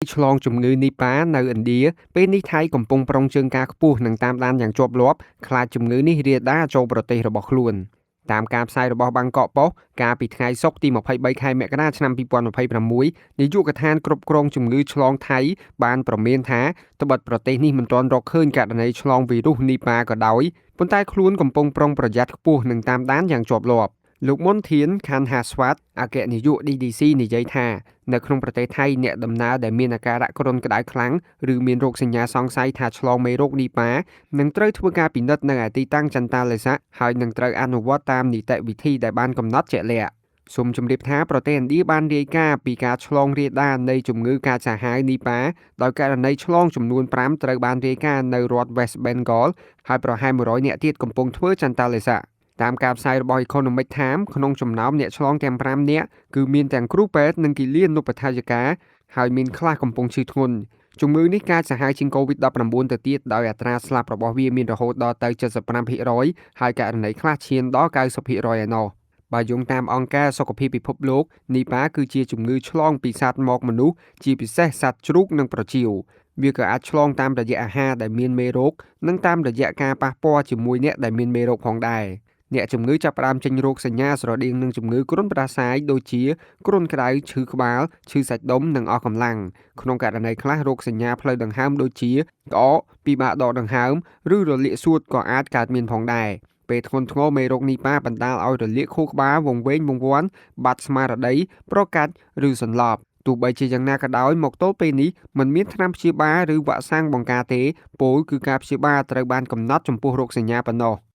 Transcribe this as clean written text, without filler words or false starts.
ឆ្លងជំងឺនីប៉ានៅឥណ្ឌាពេលនេះថៃកំពុងប្រុងជើងការខ្ពស់និងតាមដានយ៉ាងជាប់លាប់ខ្លាចជំងឺនេះរាលដាលចូលប្រទេសរបស់ខ្លួនតាមការផ្សាយរបស់បាងកកប៉ុស្តិ៍កាលពីថ្ងៃសុក្រទី23ខែមករាឆ្នាំ2026នាយកដ្ឋានគ្រប់គ្រងជំងឺឆ្លងថៃបានប្រមានថាត្បិតប្រទេសនេះមិនទាន់រកឃើញករណីឆ្លងវីរុសនីប៉ាក៏ដោយប៉ុន្តែខ្លួនកំពុងប្រុងប្រយ័ត្នខ្ពស់និងតាមដានយ៉ាងជាប់លាប់លោកមុនធានខាន់ហាស្វាតអគ្គនាយក DDC និយាយថានៅក្នុងប្រទេសថៃអ្នកដំណើរដែលមានអាការៈគ្រុនក្តៅខ្លាំងឬមានរោគសញ្ញាសង្ស័យថាឆ្លងមេរោគនីប៉ានឹងត្រូវធ្វើការពិនិត្យនៅឯទីតាំងចន្តាឡេស័កហើយនឹងត្រូវអនុវត្តតាមនីតិវិធីដែលបានកំណត់ជាក់លាក់សូមជម្រាបថាប្រទេសឥណ្ឌាបានរាយការណ៍ពីការឆ្លងរាលដាលនៃជំងឺកាចសាហាវនីប៉ាដោយករណីឆ្លងចំនួន5ត្រូវបានរាយការណ៍នៅរដ្ឋ West Bengal ហើយប្រហែល100នាក់ទៀតកំពុងធ្វើចន្តាឡេស័កតាមការផ្សាយរបស់ Economic Times ក្នុងចំណោមអ្នកឆ្លងទាំង5នាក់គឺមានទាំងគ្រូពេទ្យនិងគិលានុបដ្ឋាយិកាហើយមានខ្លះកំពុងឈឺធ្ងន់ជំងឺនេះកាចសាហាវជាង COVID-19 ទៅទៀតដោយអត្រាស្លាប់របស់វាមានរហូតដល់ទៅ75%ហើយករណីខ្លះឈានដល់90%ឯណោះបើយោងតាមអង្គការសុខភាពពិភពលោកនីប៉ាគឺជាជំងឺឆ្លងពីសត្វមកមនុស្សជាពិសេសសត្វជ្រូកនិងប្រជៀវវាក៏អាចឆ្លងតាមរយៈអាហារដែលមានមេរោគនិងតាមរយៈការប៉ះពាល់ជាមួយអ្នកដែលមានមេរោគផងដែរអ្នកជំងឺចាប់ផ្ដើមចេញរោគសញ្ញាស្រដៀងនឹងជំងឺគ្រុនផ្ដាសាយដូចជាគ្រុនក្តៅឈឺក្បាលឈឺសាច់ដុំនិងអស់កម្លាំងក្នុងករណីខ្លះរោគសញ្ញាផ្លូវដង្ហើមដូចជាក្អកពិបាកដកដង្ហើមឬរលាកសួតក៏អាចកើតមានផងដែរពេលធ្ងន់ធ្ងរមេរោគនីប៉ាបណ្ដាលឲ្យរលាកខួរក្បាលវង្វេងវង្វាន់បាត់ស្មារតីប្រកាច់ឬសន្លប់ទោះបីជាយ៉ាងណាក៏ដោយមកទល់ពេលនេះមិនមានថ្នាំព្យាបាលឬវ៉ាក់សាំងបង្ការទេពោលគឺការព្យាបាលត្រូវបានកំណត់ចំពោះរោគសញ្ញាប៉ុណ្ណោះ។